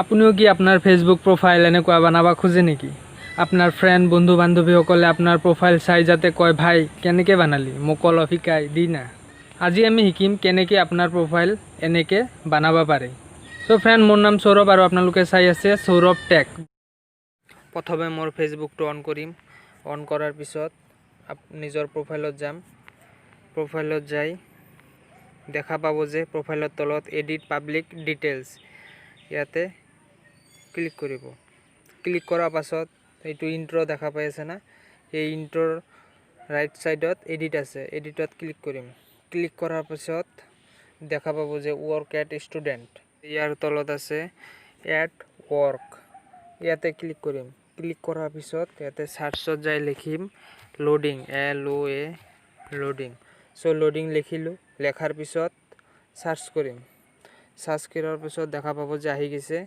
আপুনিও কি আপোনাৰ ফেচবুক প্ৰফাইল এনেকুৱা বনাব খোজে নেকি? আপোনাৰ ফ্ৰেণ্ড, বন্ধু বান্ধৱীসকলে আপোনাৰ প্ৰফাইল চাই যাতে কয়, "ভাই, কেনেকৈ বনালি? মোক অলপ শিকাই দি না।" আজি আমি শিকিম কেনেকৈ আপোনাৰ প্ৰফাইল এনেকৈ বনাব পাৰে। চ' ফ্ৰেণ্ড, মোৰ নাম সৌৰভ আৰু আপোনালোকে চাই আছে সৌৰভ টেক। প্ৰথমে মোৰ ফেচবুকটো অন কৰিম। অন কৰাৰ পিছত নিজৰ প্ৰফাইলত যাম। প্ৰফাইলত যাই দেখা পাব যে প্ৰফাইলৰ তলত এডিট পাব্লিক ডিটেইলছ, ইয়াতে ক্লিক কৰিব। ক্লিক কৰাৰ পাছত এইটো ইণ্ট্ৰ' দেখা পাই আছে না? এই ইণ্ট্ৰ'ৰ ৰাইট ছাইডত এডিট আছে, এডিটত ক্লিক কৰিম। ক্লিক কৰাৰ পিছত দেখা পাব যে ৱৰ্ক এট ষ্টুডেণ্ট, ইয়াৰ তলত আছে এড ৱৰ্ক, ইয়াতে ক্লিক কৰিম। ক্লিক কৰাৰ পিছত ইয়াতে চাৰ্চত যাই লিখিম loading, L O A loading. So loading লিখিলোঁ। লেখাৰ পিছত চাৰ্চ কৰিম। চাৰ্চ কৰাৰ পিছত দেখা পাব যে আহি গৈছে।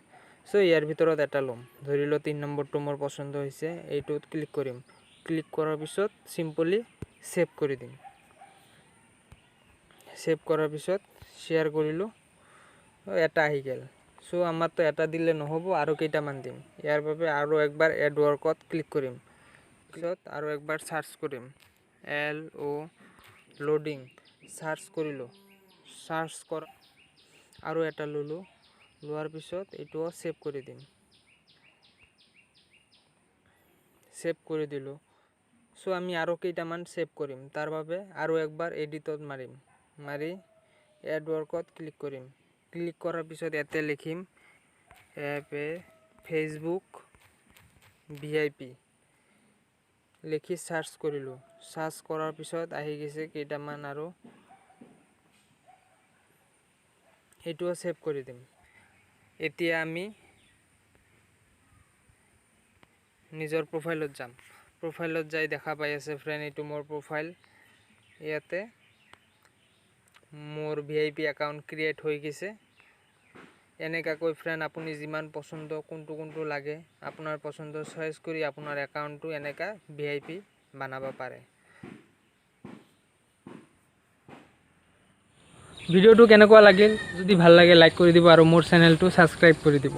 চ' ইয়াৰ ভিতৰত এটা ল'ম। ধৰি লওঁ 3 নম্বৰটো মোৰ পচন্দ হৈছে, এইটোত ক্লিক কৰিম। ক্লিক কৰাৰ পিছত চিম্পলি ছেভ কৰি দিম। ছেভ কৰাৰ পিছত শ্বেয়াৰ কৰিলোঁ, এটা আহি গ'ল। চ' আমাৰতো এটা দিলে নহ'ব, আৰু কেইটামান দিম। ইয়াৰ বাবে আৰু একবাৰ এড ৱৰ্কত ক্লিক কৰিম। পিছত আৰু একবাৰ চাৰ্চ কৰিম, এল অ' লোডিং। চাৰ্চ কৰিলোঁ। চাৰ্চ কৰা আৰু এটা ল'লোঁ। লোৱাৰ পিছত এইটোও ছেভ কৰি দিম। ছেভ কৰি দিলোঁ। চ' আমি আৰু কেইটামান ছেভ কৰিম। তাৰ বাবে আৰু একবাৰ এডিটত মাৰিম। মাৰি এড ৱৰ্কত ক্লিক কৰিম। ক্লিক কৰাৰ পিছত ইয়াতে লিখিম এফ এ ফেচবুক ভিআইপি। লিখি চাৰ্চ কৰিলোঁ। চাৰ্চ কৰাৰ পিছত আহি গৈছে কেইটামান আৰু, এইটোও ছেভ কৰি দিম। এতিয়া আমি নিজৰ প্ৰফাইলত যাম। প্ৰফাইলত যাই দেখা পাই আছে ফ্ৰেণ্ড, এইটো মোৰ প্ৰফাইল। ইয়াতে মোৰ ভিআইপি একাউণ্ট ক্ৰিয়েট হৈ গৈছে। এনেকুৱাকৈ ফ্ৰেণ্ড, আপুনি যিমান পচন্দ, কোনটো কোনটো লাগে আপোনাৰ পচন্দ চইচ কৰি আপোনাৰ একাউণ্টটো এনেকুৱা ভিআইপি বনাব পাৰে। ভিডিঅ'টো কেনেকুৱা লাগিল? যদি ভাল লাগে লাইক কৰি দিব আৰু মোৰ চেনেলটো ছাবস্ক্ৰাইব কৰি দিব।